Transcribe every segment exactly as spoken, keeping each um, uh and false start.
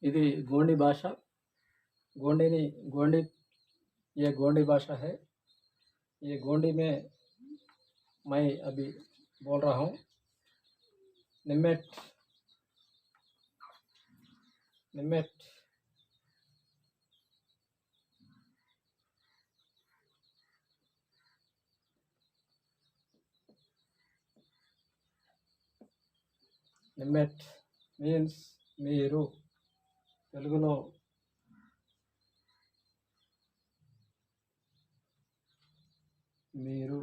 इदी गोंडी भाषा, गोंडी नी, गोंडी, ये गोंडी भाषा है। ये गोंडी में मैं अभी बोल रहा हूँ। निम्मेट, निम्मेट, निम्मेट means मीरु। तेलुगुलो मीरु।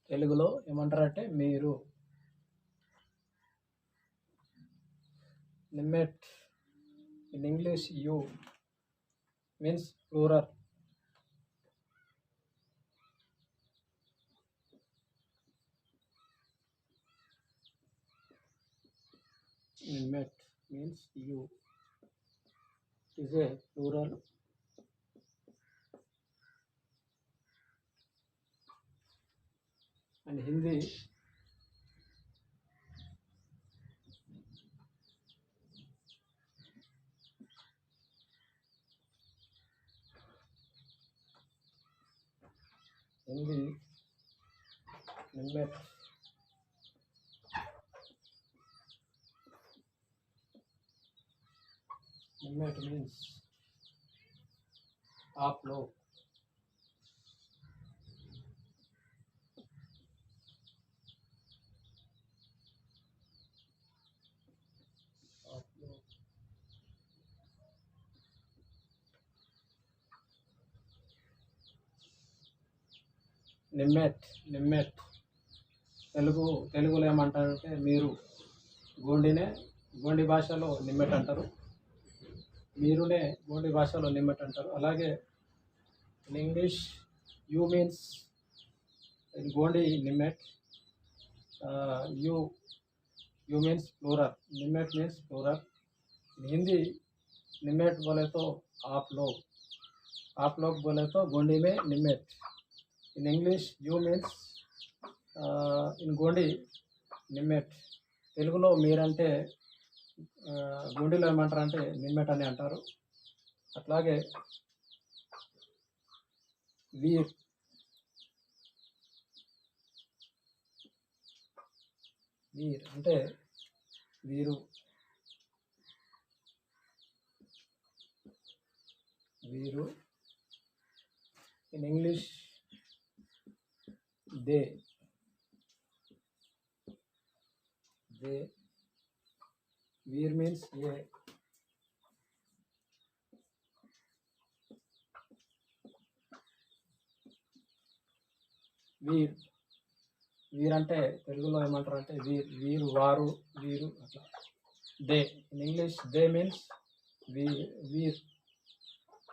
तेलुगुलो एमंटारंटे मीरु। निम्मेट, in English, you, means plural. Nimet means you. It is a plural. And Hindi, Hindi, निम्मेट, निम्मेट means आप लोग। निम्मेट, निम्मेट। तेलुगु, तेलुगुलो एमंटारंटे मीरु। गोंडीने, गोंडी भाषालो निम्मेट अंटारु। मीरुने गोंडी भाषालो निम्मेट अंटारु। अलागे in English, you means in Gondi निम्मेट, आ, you, you means plural, निम्मेट means plural। In Hindi, निम्मेट बोले तो आप लोग, आप लोग बोले तो गोंडी में निम्मेट। In English, you means, uh, in Gondi, निम्मेट। तेलुगुलो मीरंटे, आ, गोंडीलो एमंटारंटे निम्मेट अनि अंटारु। अट्लागे वीर, वीर अंटे वीरु, Veeru. In English, they, they। वीर means ये। वीर, वीर अंटे तेलुगुलो एमंटारंटे वीर, वीरु, वारु, वीरु अट्ला। They, in English, they means वी-, वीर,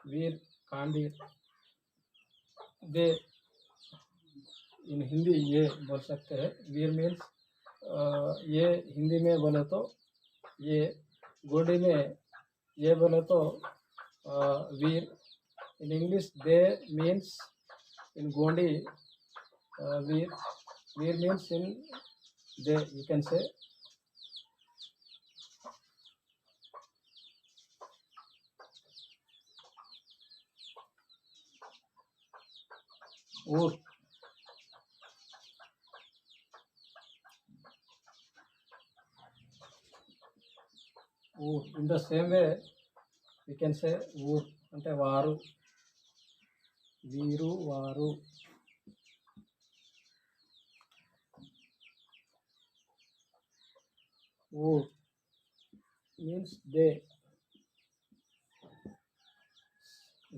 वीर कांडीर। They, in Hindi ये बोल सकते हैं। वीर means, अ, ये हिंदी में बोले तो ये, गोंडी में ये बोले तो, अ, वीर। In English, they means in Gondi, a, Veer, Veer means in they, you can say। ऊर। ऊर। In the same way, we can say ऊर अंटे वारु, वीरु, वारु। ऊर means they,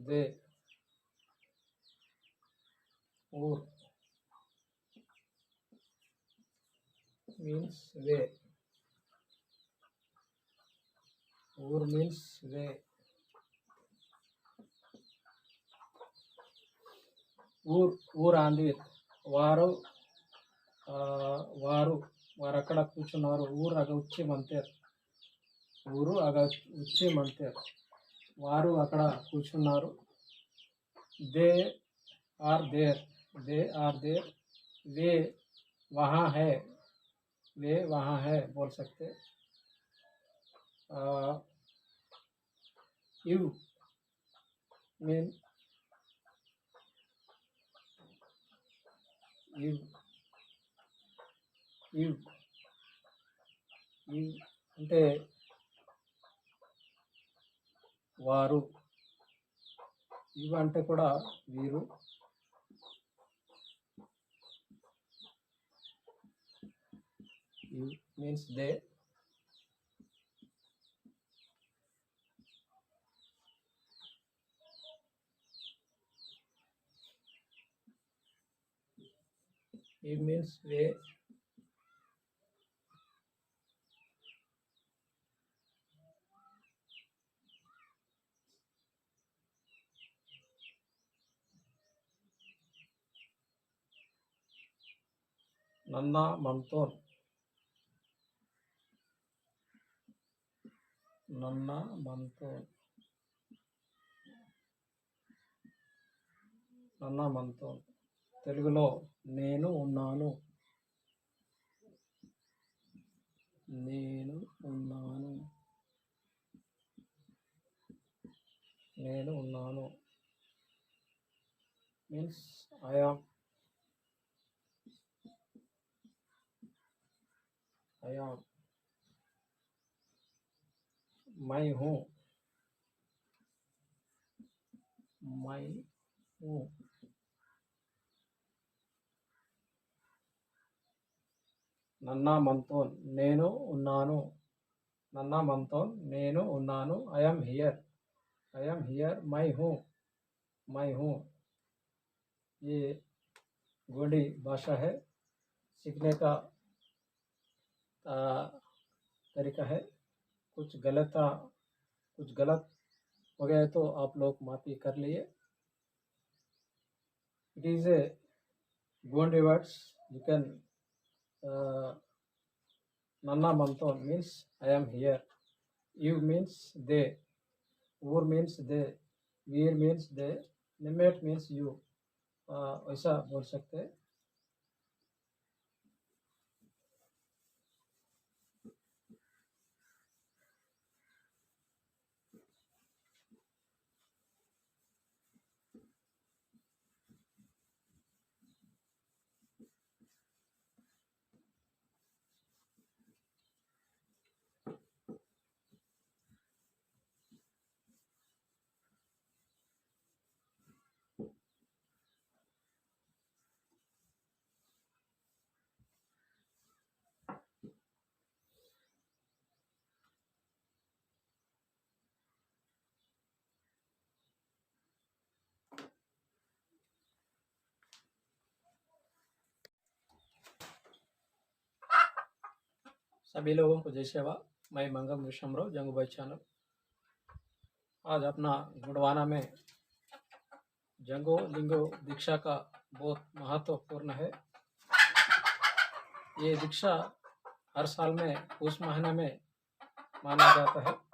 they। ऊर means they। ऊर means they। ऊर, ऊर आंदीर। वारु, आ, वारु, वारु अक्कड कूर्चुन्नारु। ऊर अगा उच्ची मंतेर। ऊर अगा उच्ची मंतेर। वारु अक्कड कूर्चुन्नारु। They are there। They are there। वे वहाँ है। वे वहाँ है बोल सकते। आ, you mean you you you अंटे वारु, यू अंटे कूडा वीरु। यू मीन्स दे। यू मीन्स वे। नन्ना मंतोन। नन्ना मंतोन। नन्ना मंतोन। तेलुगुलो नेनु उन्नानु। नेनु उन्नानु। नेनु उन्नानु means I am। I am। मैं हूँ। मैं हूँ। नन्ना मंतोन, नेनु उन्नानु। नन्ना मंतोन, नेनु उन्नानु। I am here। I am here। मैं हूँ। मैं हूँ। ये गोंडी भाषा है। सीखने का, आ, तरीका है। कुछ गलत, आ, कुछ गलत हो गया है तो आप लोग माफ़ी कर लिए। It is a Gondi words. You can, uh, नन्ना मंतोन means I am here. You means they. ऊर means they. Veer means they. निम्मेट means you। आ, वैसा बोल सकते हैं। सभी लोगों को जय सेवा। मैं मंगम विश्राम राव, जंगू भाई चैनल। आज अपना गोंडवाना में जंगो लिंगो दीक्षा का बहुत महत्वपूर्ण है। ये दीक्षा हर साल में पूस महीना में माना जाता है।